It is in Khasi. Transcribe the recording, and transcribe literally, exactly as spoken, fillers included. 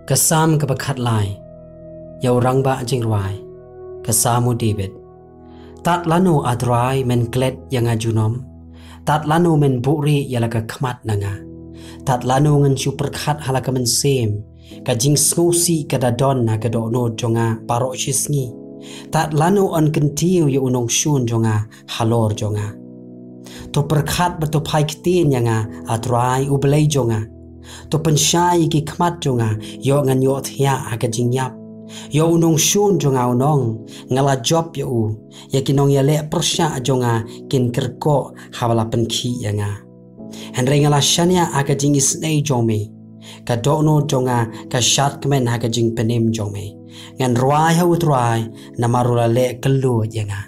Ka Salm kaba khatlai. Ïa u rangbah jingrwai. Ka Salm u David. Tad lano, A Trai, men klet ïa nga junom? Tad lano men buhrieh ïa la ka khmat na nga? Tad lano ngan shu pyrkhat ha la ka mynsiem? Ka jingsngewsih ka da don ha ka dohnud jong nga baroh shi sngi. Tad lano yn kyntiew ïa u nongshun jong nga halor jong nga? To pyrkhat bad to phai ktien ïa nga, A Trai, U Blei jong nga. To pynshai ïa ki khmat jong nga, ïoh ngan ïohthiah ha ka jingïap. Ïoh u nongshun jong nga un ong, nga la jop ïa u. Ïa ki nongïaleh pyrshah jong nga kin kyrkoh haba la pynkhih ïa nga. Hynrei nga la shaniah ha ka jingisynei jong me. Ka dohnud jong nga ka shadkmen ha ka jingpynim jong me. Ngan rwai ha U Trai, namar u la leh kylluid ïa nga.